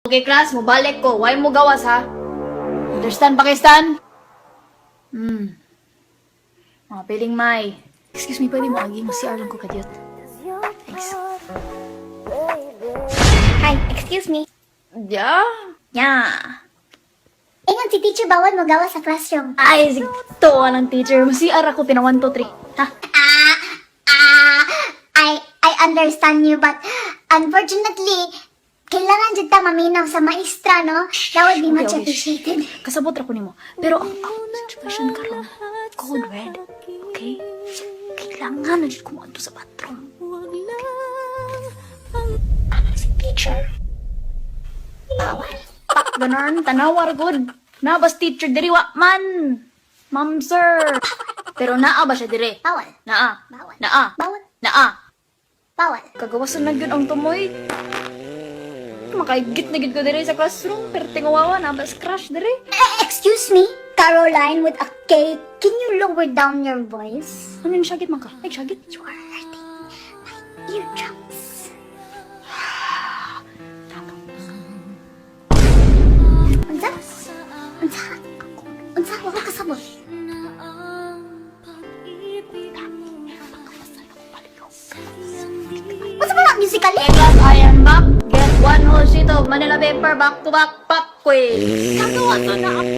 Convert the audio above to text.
Okay, class, mobalik ko. Why mo gawas, ha? Understand, Pakistan? Mga piling may. Excuse me, pwede mo agi mo CR lang ko kadyot. Thanks. Hi, excuse me. Yeah? Yeah. Ingon si teacher, bawal magawas sa classroom. Ay, sigto ng teacher. Mo CR ako, pina 1, 2, 3. Ha? Ah, ah, I understand you, but unfortunately, kailangan jud ta maminaw sa maestra, no? That would be much appreciated. Kasabot ra ko nimo. Pero ang akong situation karon, code red. Okay? So, kailangan na jud ko moadto sa bathroom. Okay. Si teacher. Bawal. Pak, ganon. Tanawar gud. Naa bas teacher diri, wa man? Ma'am, sir. Pero naa ba siya dire? Bawal. Naa. Bawal. Naa. Bawal. Naa. Bawal. Kagawasan na gyud ang tumoy. Makaigit na gyud ko dire sa classroom. Pero tingawawa naa bas crush dire? Eh, excuse me, Caroline with a K. Can you lower down your voice? Ano yung syagit man ka? Ay, syagit. You are hurting my eardrums. Unsa? Unsa? Unsa? Wa ko kasabot. Unsa ba na musically? Class, I am back. Get one whole sheet of Manila paper back to back pop quiz. Kagawasan na ang